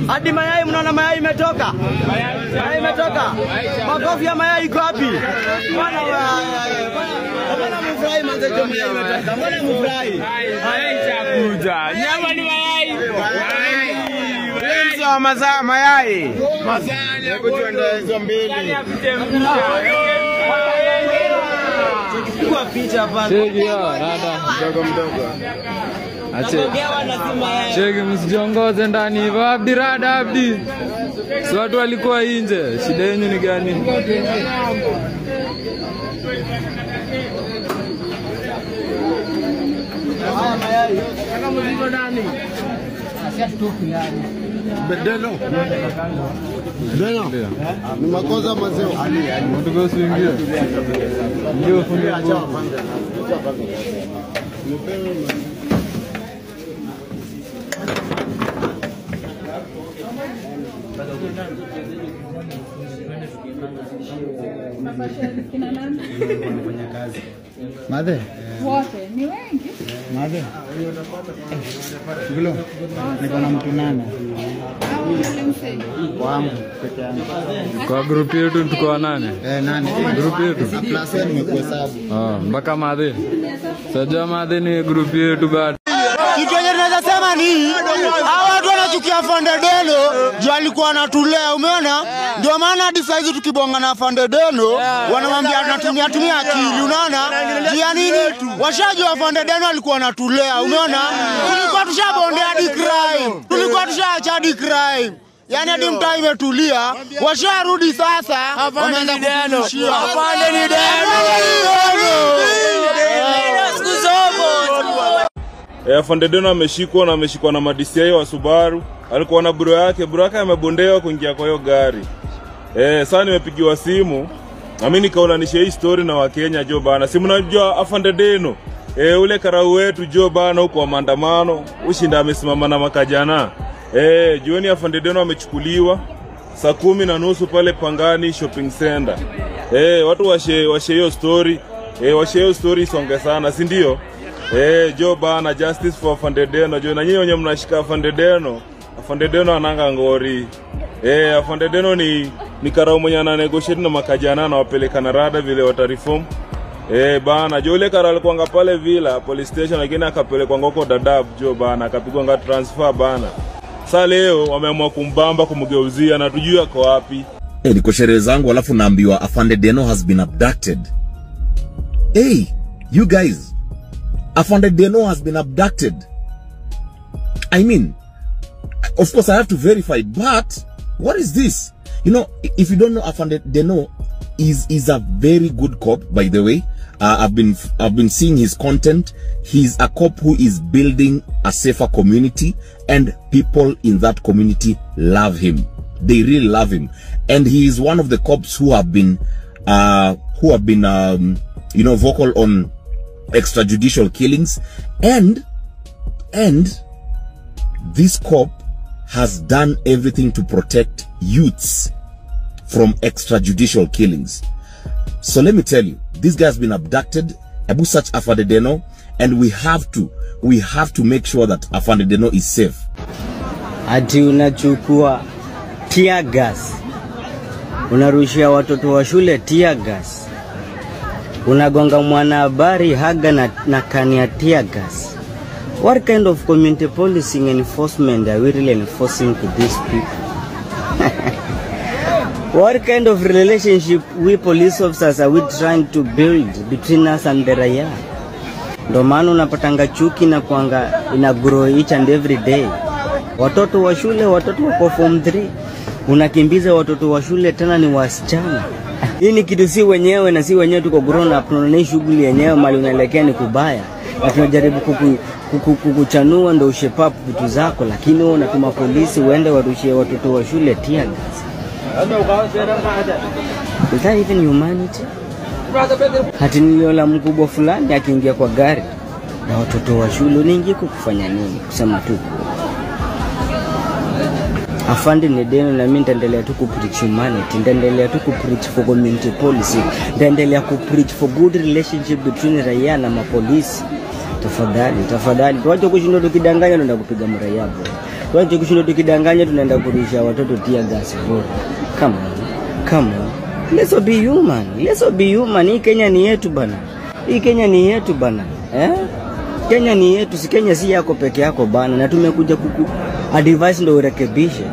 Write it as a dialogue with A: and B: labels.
A: Hadi mayai, mnaona mayai imetoka? Mayai imetoka. Makofi ya mayai iko wapi? Bwana mfurahi manze mayai imetoka. Mbona mfurahi? Mayai chakuja. Nyama ni mayai. Wenzo mazaa mayai. Mazani hebu tuende hizo mbili. Chukua picha hapa.
B: Cheki rada mdogo. Ache. Cheki msijiongoze ndani hivyo. Abdi rada Abdi. Si watu walikuwa nje. Shida yenu ni gani?
A: Haya mayai. Kaka mzigo ndani. Bedelo. Ni makosa mazeo.
B: Ndio usiingie. Ndio fungia acha kwanza.
C: Madhe
D: wote ni wengi.
C: Madhe Shuglo niko na mtu 8 wangu peke yangu.
B: Kwa group yetu tuko 8.
C: 8
B: group yetu
C: plus nimekuhesabu.
B: Mpaka Madhe. Sajua Madhe ni group yetu bado.
A: Kitu yenye tunaweza sema ni hawa watu wanachukia Afande Deno juu alikuwa anatulea, umeona? Ndio maana hadi saizi tukibonga na Afande Deno wanamwambia tunatumia akili, unaona? Juu ya nini? Washajua Afande Deno alikuwa anatulea, umeona? Tulikuwa tushabondea hadi crime. Tulikuwa tushaacha hadi crime. Yaani hadi mtaa imetulia, washarudi sasa wameanza kutushia. Afande ni Deno.
E: Afande Deno ameshikwa na madCI wa Subaru. Alikuwa na bro yake amebondewa kuingia kwa hiyo gari. Sasa nimepigiwa simu. Na mimi nikaulanisha hii story na Wakenya jo bana. Si mnajua Afande Deno. Ule karau wetu jo bana huko wa maandamano, ushinda amesimama na makajana. Jioni Afande Deno amechukuliwa saa 10:30 pale Pangani shopping center. Watu washe hiyo story. Washe hiyo story songe sana, si ndio? Jo bana, justice for Afande Deno. Jo na nyinyi wenye mnashika Afande Deno. Afande Deno ananga ngori. Afande Deno ni karau mwenye ana negotiate na makajana na wapeleka na rada vile watareform. Bana, jo ile karau alikuwa pale Villa police station, lakini akapelekwa ngoko Dadaab jo bana, akapigwa nga transfer bana. Sasa leo wameamua kumbamba kumgeuzia na tujue ako wapi.
F: Niko sherehe zangu alafu naambiwa Afande Deno has been abducted. Hey, you guys. Afande Deno has been abducted. I mean, of course I have to verify, but what is this? You know, if you don't know, Afande Deno is a very good cop, by the way. I've been seeing his content. He's a cop who is building a safer community, and people in that community love him. They really love him, and he is one of the cops who have been you know, vocal on extrajudicial killings, and this cop has done everything to protect youths from extrajudicial killings. So let me tell you, this guy has been abducted. Abu search Afande Deno, and we have to make sure that Afande Deno is safe.
G: Ati unachukua tear gas, unarushia watoto wa shule tear gas, unagonga mwanahabari haga na kani ya tear gas. What kind of community policing enforcement are we really enforcing to these people? What kind of relationship we police officers are we trying to build between us and the raia? Ndo maana unapatanga chuki na kuanga ina grow each and every day. Watoto wa shule, watoto wako form 3, unakimbiza watoto wa shule tena ni wasichana. Hii ni kitu si wenyewe na si wenyewe tuko grown up, tunaona shughuli yenyewe mali unaelekea ni kubaya. Na tunajaribu kukuchanua ndo ushepapu vitu zako, lakini wewe unatuma polisi uende warushie watoto wa shule tear gas. Is that even humanity? Hati niliola mkubwa fulani akiingia kwa gari na watoto wa shule, unaingia kufanya nini? Kusema tu Afande Deno, na mimi nitaendelea tu kupreach humanity, nitaendelea tu kupreach for community policy, nitaendelea kupreach for good relationship between raia na mapolisi. Tafadhali tuache kushinda tukidanganya na kupiga mraia bro. Tuache kushinda tukidanganya tunaenda kurusha watoto tia gas bora. Come on. Let's be human. Hii Kenya ni yetu bana. Kenya ni yetu, si Kenya si yako peke yako bana, na tumekuja kuku advice ndio urekebishe.